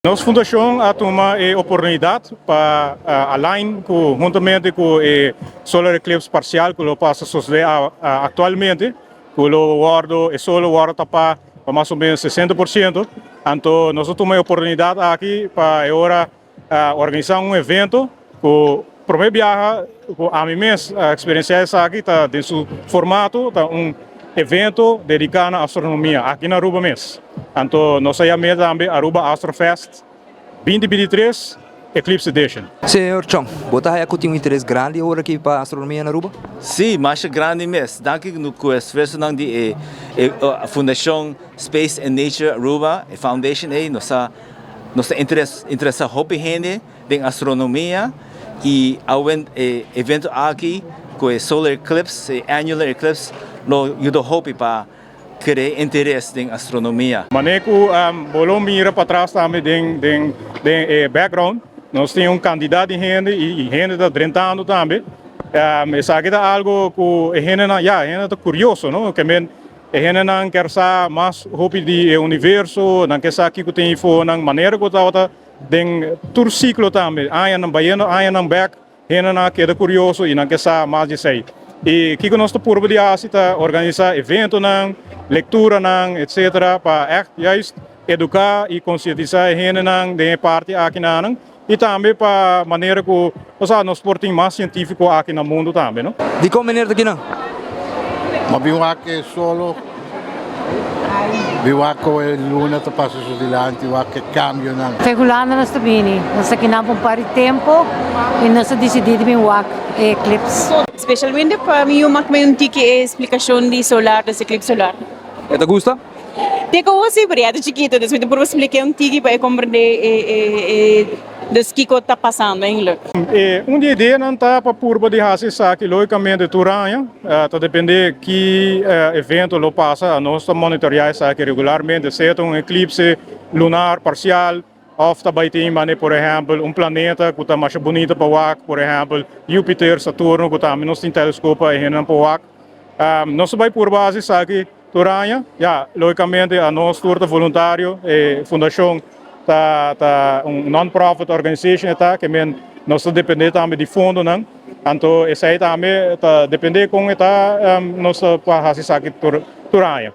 Nos fundacion a tuma e oportunidad pa align cu huntamente cu e solar eclipse parcial cu lo pasa sosode actualmente, cu lo wordo e sol lo wordo tapa pa mas o menos 60%. Anto nos a tuma e oportunidad aki pa e ora organisa un evento cu prome biaha cu ami mes a experiencia esaki ta den su formato, ta un evento dedica na astronomia aki na Aruba mes. Anto nos a yam'é tambe Aruba Astrofest 2023 Eclipse Edition. Señor Chong, bo ta haya cu tin un interes grandi awor aki pa astronomia na Aruba? Sí, masha grandi mes. Danki cu esfuerzonan di e Fundacion Space and Nature Aruba, e foundation ey, nos a nos ta interesa hopi hende den astronomia y awe e evento aki cu e solar eclipse, e annular eclipse lo yuda hopi pa crea interes den astronomia. Mane cu bo lo mira patras tambe den den den e background nos tin un cantidad di hende y hende ta drentando tambe. Esaki ta algo cu e hendenan ya e hende ta curioso no ke men e hendenan kier sa mas hopi di e universo, nan kier sa kico tin afo nan manera cu tabata den tur ciclo tambe añanan bayendo añanan bek. Hendenan a keda kurioso i nan ke sa mas di esei. I kiko nos ta purba di hasi ta organisá eventonan, lekturanan, etsetera pa ègt juist eduká i konsientisá e hendenan den e parti akinanan i tambe pa manera ku osea nos por tin mas sientífiko aki na mundu tambe, no. Dikon meneer ta kinan? Ma bin wak e solo, bin wak kon e luna ta pasa su dilanti, wak e kambionan. Fe Hulanda nos ta bini. Nos ta kinan pa un par di tempo y nos a dicidi di bin wak e eclipse. Specialmente pa mi yu mak mi un tiki e splicacion di solar, des eclipse solar. E ta gusta? Te cu si, pero ya ta chikito, dus mi ta purba splica un tiki pa e comprende e dus kico ta pasando eigenlijk. E un di e ideanan ta pa purba di haci esaki logicamente tur aña, ta depende ki evento lo pasa, nos ta monitorea esaki regularmente, sea ta un eclipse lunar parcial of ta bay tin mane por ehempel un planeta cu ta masha bunita pa wak, por ehempel Jupiter, Saturno cu tambe nos tin telescoop pa e hendenan por wak. Nos ta bay purba haci esaki tur aña. Ya, logicamente anos tur ta voluntario, e fundacion ta ta un non-profit organization e ta, ke men nos ta depende tambe di fondonan, anto esey tambe ta depende con e ta nos ta por haci esaki tur aña.